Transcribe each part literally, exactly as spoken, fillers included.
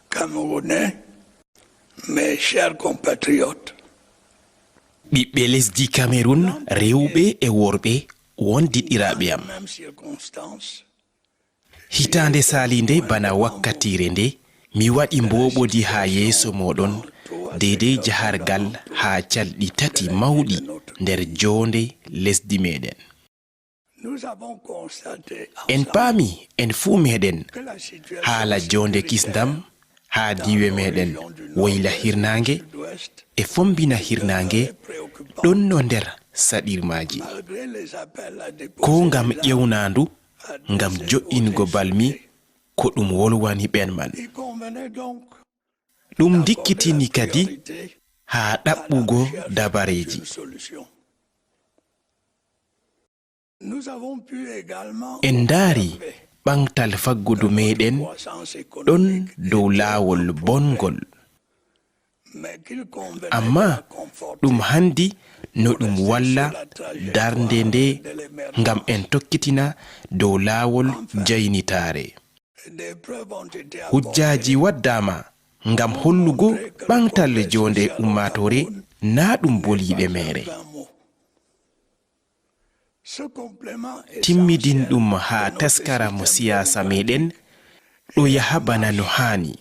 Camerounais, mes chers compatriotes, Ɓiɓɓe lesdi Cameroun, rewɓe e worɓe, wondiɗɗiraaɓe am. Hitaande saaliinde bana wakkatiire nde, mi waɗi mbooɓodi haa yeeso mooɗon, deydey jahargal haa calɗi tati mawɗi nder joonde lesdi meeɗen. En paami, en fuu meeɗen, haala joonde kisndam haa diiwe meeɗen woyla hirnaange e fombina hirnaange ɗonno nder saɗirmaaji. Koo ngam ƴewnaandu, ngam jo'ingo balmi ko ɗum wolwani ɓen man. Ɗum ndikkitini kadi haa ɗaɓɓugo dabareeji. En ndaari ɓaŋgtal faggudu meeɗen ɗon dow laawol bongol. Ammaa ɗum handi no ɗum walla darnde nde ngam en tokkitina dow laawol jaynitaare. Hujjaaji waddaama ngam hollugo ɓaŋgtal joonde ummaatoore naa ɗum boliiɗe meere. Timmidinɗum haa taskaram siyaasa meeɗen ɗo yaha bana no haani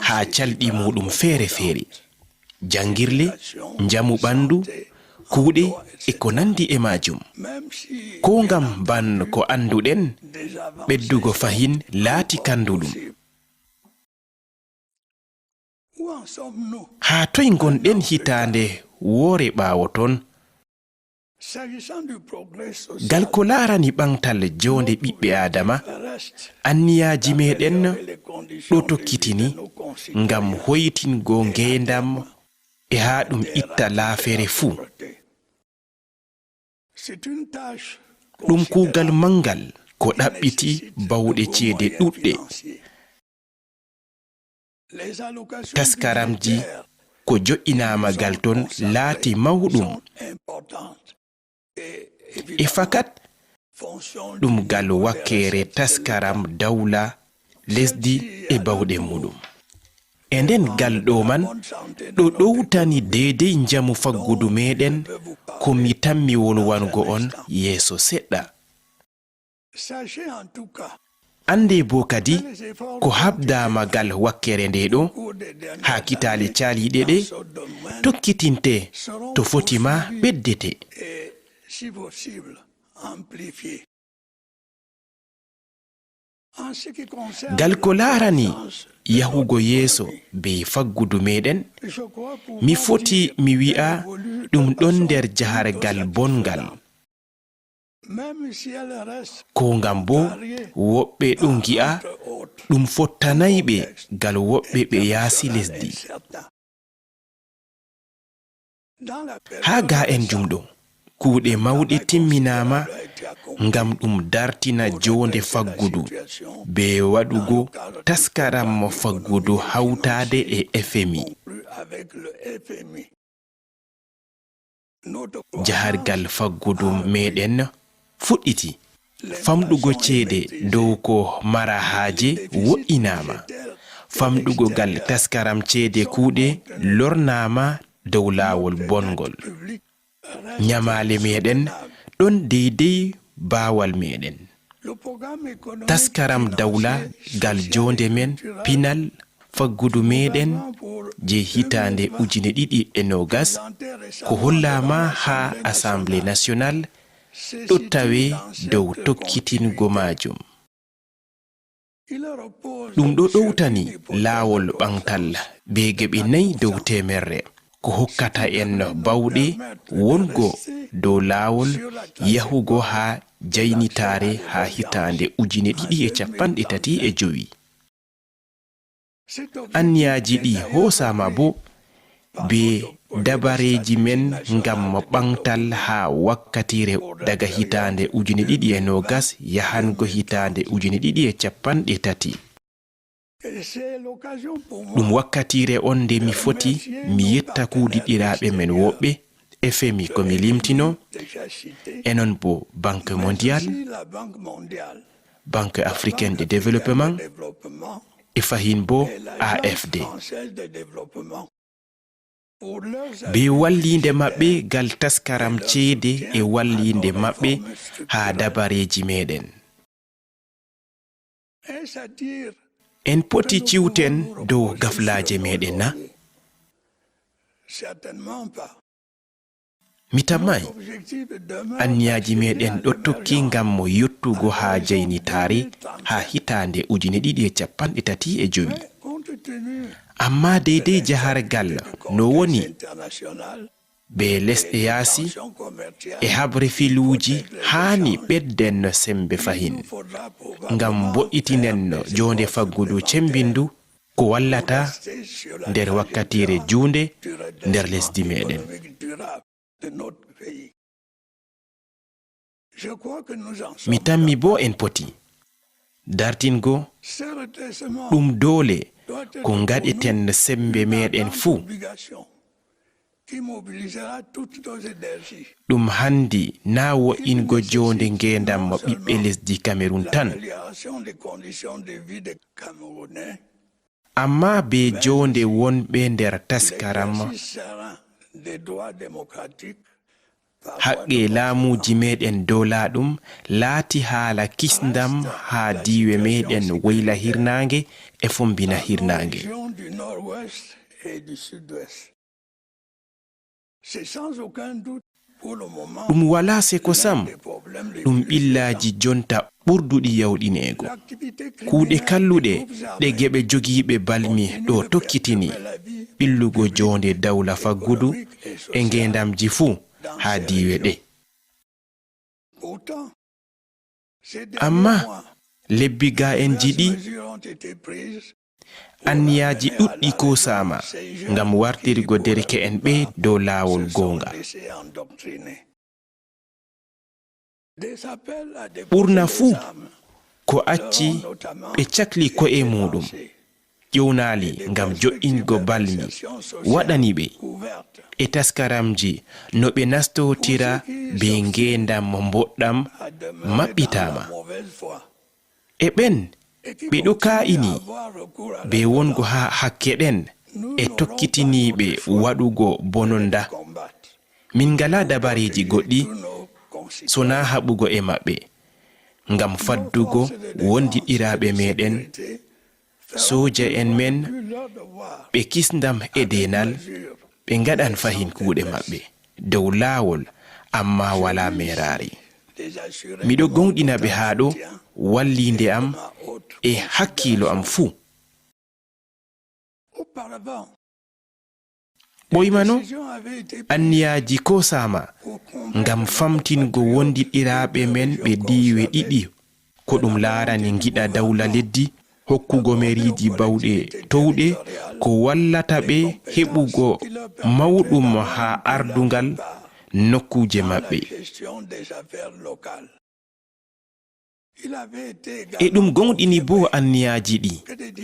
haa calɗi muuɗum feere-feere, janngirle, njamu ɓanndu, kuuɗe e ko nanndi e maajum. Koo ngam ban ko annduɗen, ɓeddugo fahin laati kannduɗum. Haa toy ngonɗen hitaande woore ɓaawo ton? Gal ko laarani ɓaŋgtal joonde ɓiɓɓe Aadama, anniyaaji meeɗen ɗo tokkitini ngam hoytingo ngeendam e haa ɗum itta laafere fuu. Ɗum kuugal manngal ko ɗaɓɓiti bawɗe ceede ɗuɗɗe. Taskaramji ko jo'inaama gal ton laati mawɗum. E fakat, ɗum gal wakkeere taskaram dawla lesdi e bawɗe muuɗum. E nden gal ɗo man ɗo ɗowtani deydey njamu faggudu meeɗen ko mi tammi wolwango on yeeso seɗɗa. Anndee boo kadi ko haɓdaama gal wakkere nde ɗo haa kitaale caaliiɗe ɗe tokkitinte to foti maa ɓeddete. Gal ko laarani yahugo yeeso bee faggudu meeɗen, mi foti mi wi'a ɗum ɗon nder jahargal bonngal. Koo ngam boo woɓɓe ɗon ngi'a ɗum fottanaay ɓe gal woɓɓe ɓe yaasi lesdi. Haa ga'en jumɗo, kuuɗe mawɗe timminaama ngam ɗum dartina joonde faggudu bee waɗugo taskaram faggudu hawtaade e F M I. Jahargal faggudu meeɗen fuɗɗiti. Famɗugo ceede dow ko mara haaje wo'inaama. Famɗugo gal taskaram ceede kuuɗe lornaama dow laawol bongol. Nyamaale meeɗen ɗon deydey baawal meeɗen. Taskaram dawla gal joonde men pinal faggudu meeɗen je hitaande ujine ɗiɗi e noogas ko hollaama haa Assemblée nationale ɗo tawe dow tokkitingo maajum. Ɗum ɗo ɗowtani laawol ɓaŋgtal bee geɓe nayi dow teemerre, ko hokkata en bawɗe wongo dow laawol yahugo haa jaynitaare haa hitaande ujine ɗiɗi e cappanɗe tati e jowi. Anniyaaji ɗi hoosaama boo bee dabareeji men ngam ɓaŋgtal haa wakkatiire daga hitaande ujine ɗiɗi e noogas yahango hitaande ujine ɗiɗi e cappanɗe tati. Ɗum wakkatiire on nde mi foti mi yetta kuudiɗɗiraaɓe men woɓɓe, F M I ko mi limtino, e non boo Banque Mondiale, Banque Africaine de Développement, e fahin bo A F D. Be walliinde maɓɓe gal taskaram ceede e walliinde maɓɓe haa dabareeji meɗen. En poti ciwten dow gaflaaje meɗen na? Mi tammaay. Anniyaaji meɗen ɗo tokki ngam mo yottugo haa jaynitaare haa hitaande ujine ɗiɗi e cappanɗe tati e jowi. Amma deydey jahargal no woni, be lesɗe yaasi e habre filuuji haani ɓedden no sembe fahin ngam mbo'itinen no joonde faggudu cembindu ko wallata nder wakkatiire juunde nder lesdi meɗen. Mi tammi bo en poti dartingo ɗum doole ko ngaɗeten sembe meɗen fuu. Ɗum handi na wo'ingo joonde ngeendam ɓiɓɓe lesdi Kamerun tan. Amma be joonde wonɓe nder taskaram haqqe laamuuji meɗen dow laaɗum laati haala kisndam haa diiwe meɗen woyla hirnaange e fombina hirnaange. Ɗum walaa seko sam, ɗum ɓillaaji jonta ɓurduɗi yawɗineego. Kuuɗe kalluɗe ɗe geɓe jogiiɓe balmi ɗo tokkitini, ɓillugo joonde dawla faggudu e ngeendamji fuu haa diiwe ɗe. Amma lebbi ga'enji ɗi, anniyaaji ɗuɗɗi koosaama ngam wartirgo derke'en ɓe dow laawol goonga. Ɓurna fuu ko acci ɓe cakli ko'e muuɗum, ƴownali ngam jo'ingo balmi waɗani ɓe e taskaramji no ɓe nastotira be ngeendam mboɗɗam maɓɓitaama. E ɓen ɓe ɗo kaa'ini be wongo haa hakke ɗen e tokkitiniiɓe waɗugo bononda. Min ngalaa dabareeji goɗɗi sonaa haɓugo e maɓɓe ngam faddugo wondiɗɗiraaɓe meɗen. Sooja en men ɓe kisndam e deenal, ɓe ngaɗan fahin kuuɗe maɓɓe dow laawol, amma walaa meeraari. Miɗo goongɗina ɓe haa ɗo, walliinde am e hakkiilo am fuu. Ɓoymano, anniyaaji koosaama ngam famtingo wondiɗɗiraaɓe men ɓe diiwe ɗiɗi, ko ɗum laarani ngiɗa dawla leddi, hokkugo meriiji bawɗe towɗe, ko wallata ɓe heɓugo mawɗum haa ardungal nokkuuje maɓɓe. E ɗum goongɗini boo anniyaaji ɗi,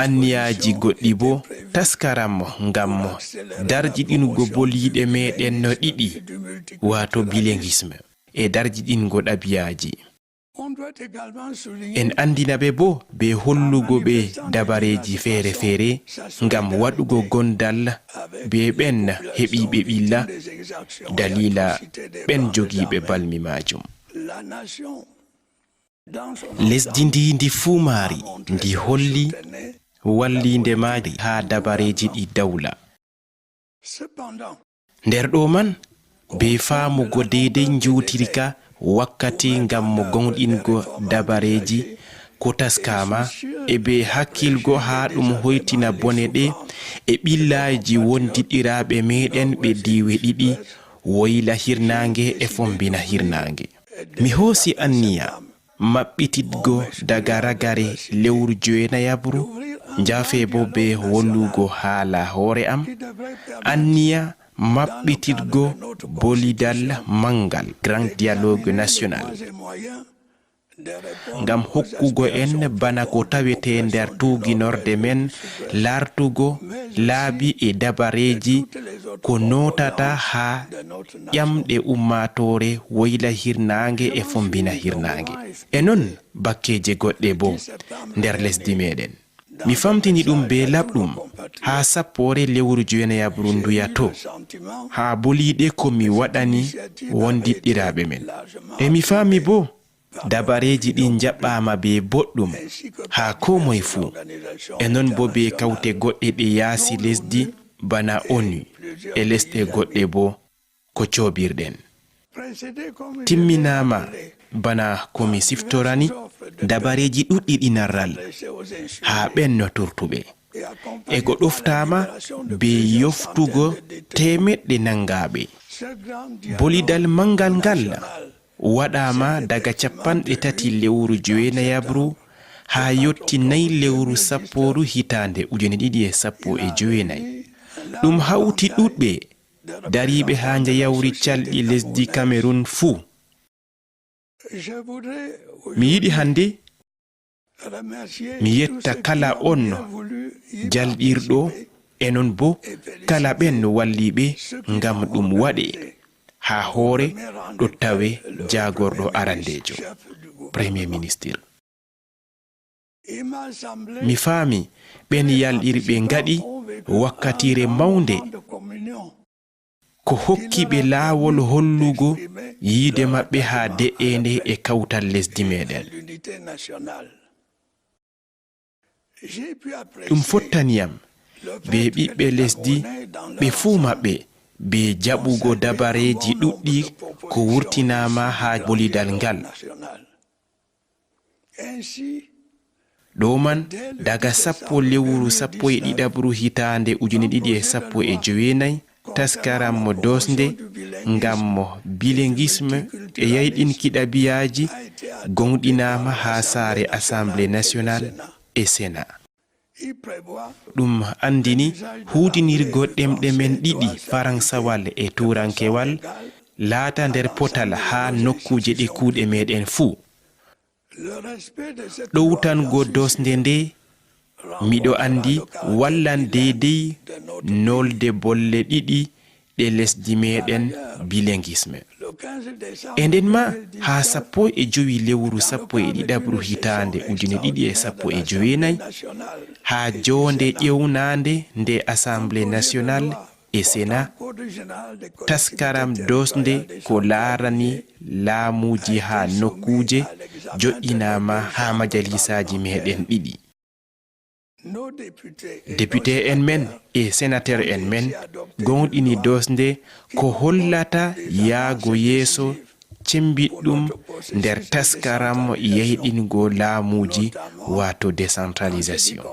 anniyaaji goɗɗi boo, taskaram ngam darjiɗingo boliiɗe meɗen no ɗiɗi, waato bilinguisme e darjiɗingo ɗabi'aaji. En anndina ɓe boo bee hollugo ɓe dabareeji feere-feere ngam waɗugo gondal bee ɓen heɓiiɓe ɓilla daliila ɓen jogiiɓe balmi maajum. Lesdi ndi, ndi fuu maari, ndi holli walliinde maari haa dabareeji ɗi dawla. Nder ɗo man, bee faamugo deydey njuutirka wakkati ngam mo goongɗingo dabareeji ko taskaama, e bee hakkilgo haa ɗum hoytina bone ɗe e ɓillaaji wondiɗɗiraaɓe meɗen ɓe diiwe ɗiɗi, woyla hirnaange e fombina hirnaange. Mi hoosi anniya maɓɓititgo daga ragare lewru jeenayaɓru, njaafe bo bee hollugo haala hoore am, anniya maɓɓititgo bolidal manngal, Grand Dialogue National, ngam hokkugo en bana ko tawetee nder tuuginorde men, laartugo laabi e dabareeji ko nootata haa ƴamɗe ummaatoore woyla hirnaange e fombina hirnaange. E non bakkeeje goɗɗe boo nder lesdi meɗen. Mi famtini ɗum bee laɓɗum haa sappoore lewru jowenayaɓru nduya to, haa boliiɗe ko mi waɗani wondiɗɗiraaɓe men. E mi faami boo, dabareeji ɗin njaɓɓaama bee boɗɗum haa koo moy fuu, e non boo bee kawte goɗɗe ɗe yaasi lesdi bana onu e lesɗe goɗɗe boo ko coobirɗen. Timminaama bana ko mi siftorani dabareeji ɗuɗɗi ɗi narral haa ɓen no turtuɓe. E ko ɗoftaama bee yoftugo teemeɗɗe nangaaɓe. Bolidal manngal ngal waɗaama daga cappanɗe tati lewru jowenayaɓru haa yotti nayi lewru sappooru hitaande ujine ɗiɗi e sappo e jowenayi. Ɗum hawti ɗuɗɓe dariiɓe haa njayawri calɗi lesdi Kamerun fuu. Mi yiɗi hannde mi yetta kala on jalɗirɗo e non boo kala ɓen walliiɓe ngam ɗum waɗe haa hoore ɗo tawe jaagorɗo arandeejo, Premier Ministre. Mi faami ɓen yalɗirɓe ngaɗi wakkatiire mawnde. Ko hokki ɓe laawol hollugo yiide maɓɓe haa de'eende e kawtal lesdi meɗen. Ɗum fottani yam bee ɓiɓɓe lesdi ɓe fuu maɓɓe bee jaɓugo dabareeji ɗuɗɗi ko wurtinaama haa bolidal ngal. Ɗo man, daga sappo lewru sappo e ɗiɗaɓru hitaande ujine ɗiɗi e sappo e jowenayi, taskaram mo doosnde ngam mo bilinguisme e yayɗinki ɗabi'aaji goongɗinaama haa saare Assemblée nationale e Sénat. Ɗum anndini huutinirgo ɗemɗe men ɗiɗi, Faransawal e Tuurankewal, laata nder potal haa nokkuuje ɗe kuuɗe meɗen fuu. Ɗowtango doosnde nde, miɗo anndi, wallan deydey nolde bolle ɗiɗi ɗe lesdi meɗen, bilinguisme. E nden ma, haa sappo e jowi lewru sappo e ɗiɗaɓru hitaande ujine ɗiɗi e sappo e jowenayi, haa joonde ƴewnaande nde Assemblée nationale e Sénat, taskaram doosnde ko laarani laamuuji haa nokkuuje joɗɗinaama haa majalisaaji meɗen ɗiɗi. Depute en men e senateur en men goongɗini doosnde ko hollata yaago yeeso cembiɗɗum nder taskaram yayɗingo laamuuji, waato décentralisation.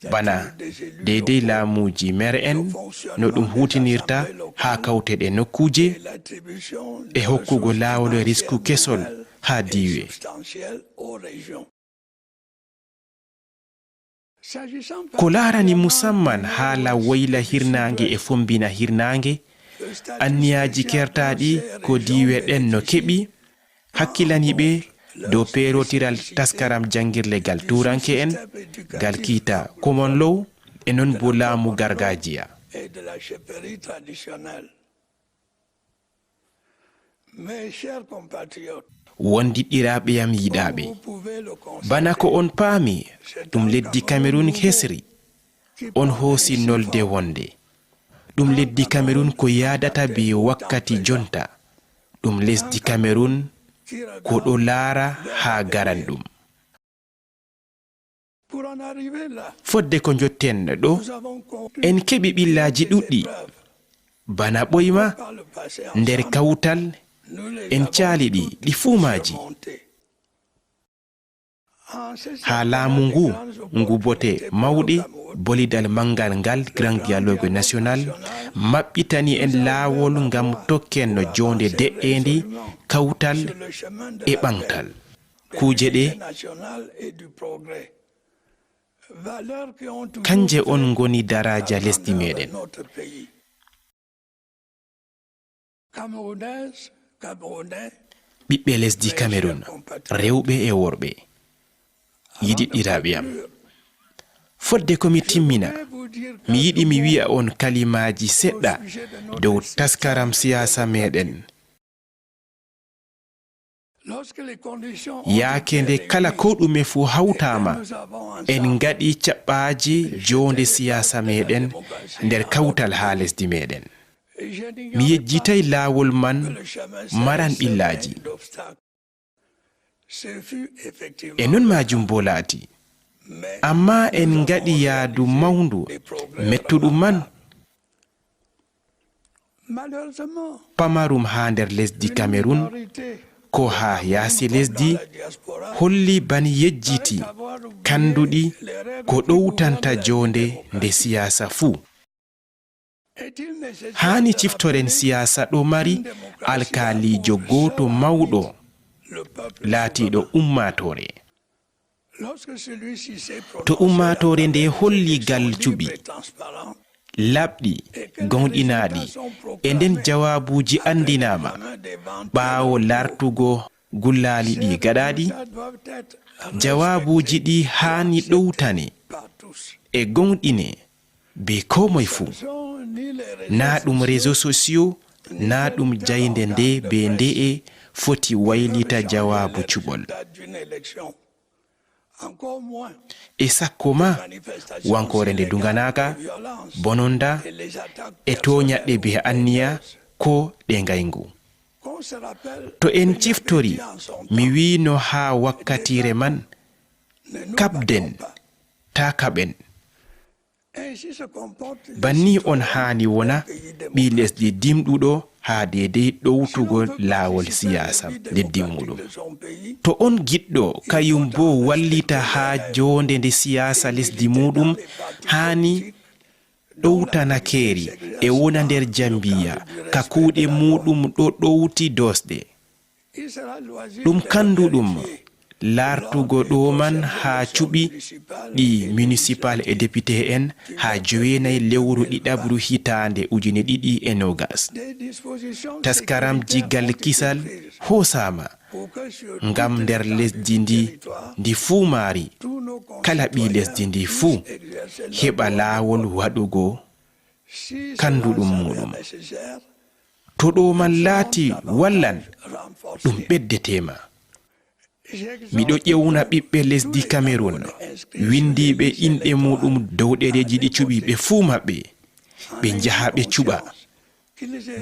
Bana deydey laamuuji mere en, no ɗum huutinirta haa kawteɗe nokkuuje e hokkugo laawol risku kesol haa diiwe. Ko laarani musamman haala woyla hirnaange e fombina hirnaange, anniyaaji kertaaɗi ko diiwe ɗen no keɓi, hakkilani ɓe dow peerotiral taskaram janngirle gal tuuranke en, gal kiita common law, e non bo laamu gargajiya. Wondiɗɗiraaɓe yam yiɗaaɓe, bana ko on paami, ɗum leddi Kamerun hesri, on hoosi nolde wonde ɗum leddi Kamerun ko yaadata be wakkati jonta, ɗum lesdi Kamerun ko ɗo laara haa garanɗum. Fodde ko njotten ɗo, en keɓi ɓillaaji ɗuɗɗi, bana ɓoyma nder kawtal, en caali ɗi, ɗi fuu maaji. Haa laamu ngu, ngu bote mawɗe, bolidal manngal ngal, Grand Dialogue National, maɓɓitani en laawol ngam tokken no joonde de'eende, kawtal e ɓaŋgtal. Kuuje ɗe, kanje on ngoni daraaja lesdi meɗen. Ɓiɓɓe lesdi Kamerun, rewɓe e worɓe, yiɗiɗɗiraaɓe am, fodde ko mi timmina, mi yiɗi mi wi'a on kalimaaji seɗɗa dow taskaram siyaasa meɗen. Yaake nde kala ko ɗume fuu hawtaama, en ngaɗi caɓɓaaje joonde siyaasa meeɗen nder kawtal haa lesdi meeɗen. Mi yejjitay laawol man maran ɓillaaji. E non maajum boo laati. Ammaa en ngaɗi yaadu mawndu mettuɗum man. Pamarum haa nder lesdi Kamerun, ko haa yaasi lesdi, holli ban yejjiti kanduɗi ko ɗowtanta joonde nde siyaasa fuu. Haani ciftoren siyaasa ɗo mari alkaaliijo gooto mawɗo laatiiɗo ummaatoore. To ummaatoore nde holli gal cuɓi, laɓɗi, goonɗinaaɗi, e nden jawaabuuji anndinaama ɓaawo laartugo gullaali ɗi gaɗaaɗi, jawaabuuji ɗi haani ɗowtane e goonɗine bee koo moy fuu. Naa ɗum réseaux sociaux, naa ɗum jaynde nde bee nde'e foti waylita jawaabu cuɓol. E sakko maa wankoore nde duŋanaaka, bononda, e tooɲaɗɗe bee anniya koo ɗe ngayngu. To en ciftori, mi wi'no haa wakkatiire man, kaɓden, taa kaɓen. Banni on haani wona ɓii lesdi dimɗuɗo haa deydey ɗowtugo laawol siyaasa leddi muuɗum. To on giɗɗo kayum boo wallita haa joonde nde siyaasa lesdi muuɗum, haani ɗowtana keeri e wona nder jambiya ka kuuɗe muuɗum ɗo ɗowti doosɗe. Ɗum kanduɗum laartugo ɗo man haa cuɓi ɗi municipal e député en haa joweenayi lewru ɗiɗaɓru hitaande ujine ɗiɗi e noogas. Taskaramji gal kisal hoosaama ngam nder lesdi ndi, ndi fuu maari, kala ɓii lesdi ndi fuu heɓa laawol waɗugo kanduɗum muuɗum. To ɗo man laati wallan, ɗum ɓeddete ma. Miɗo ƴewna ɓiɓɓe lesdi Kamerun, windiiɓe inɗe muuɗum dow ɗereeji ɗi cuɓi ɓe fuu maɓɓe. Ɓe njaha ɓe cuɓa.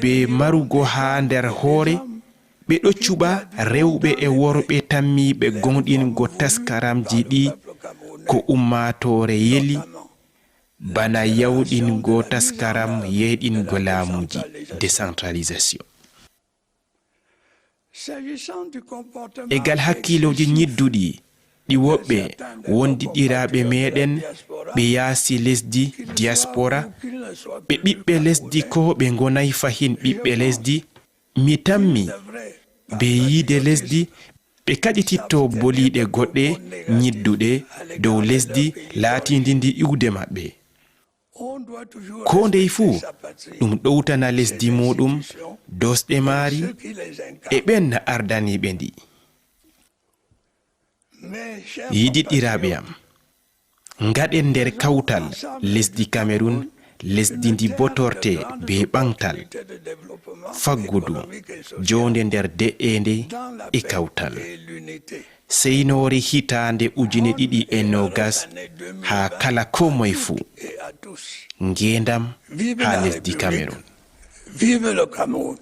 Bee marugo haa nder hoore, ɓe ɗo cuɓa rewɓe e worɓe tammiiɓe gooŋɗingo taskaramji ɗi ko ummaatoore yeli, bana yawɗingo taskaram yeeɗingo laamuuji, décentralisation. E gal hakkiilooji nyidduɗi ɗi woɓɓe wondiɗɗiraaɓe meeɗen ɓe yaasi lesdi, diaspora, ɓe ɓiɓɓe lesdi koo ɓe ngonaay fahin ɓiɓɓe lesdi, mi tammi bee yiide lesdi ɓe kaɗititto boliiɗe goɗɗe nyidduɗe dow lesdi laatiindi ndi iwde maɓɓe. Koo ndey fuu, ɗum ɗowtana lesdi muuɗum, doosɗe maari, e ɓen ardaniiɓe ndi. Yiɗiɗɗiraaɓe am, ngaɗen nder kawtal lesdi Kamerun, lesdi ndi botorte bee ɓaŋgtal, faggudu, joonde nder de'eende e kawtal. Seynoore hitaande ujine ɗiɗi e noogas haa kala koo moy fuu. Ngeendam haa lesdi Kamerun. Vive le Cameroun.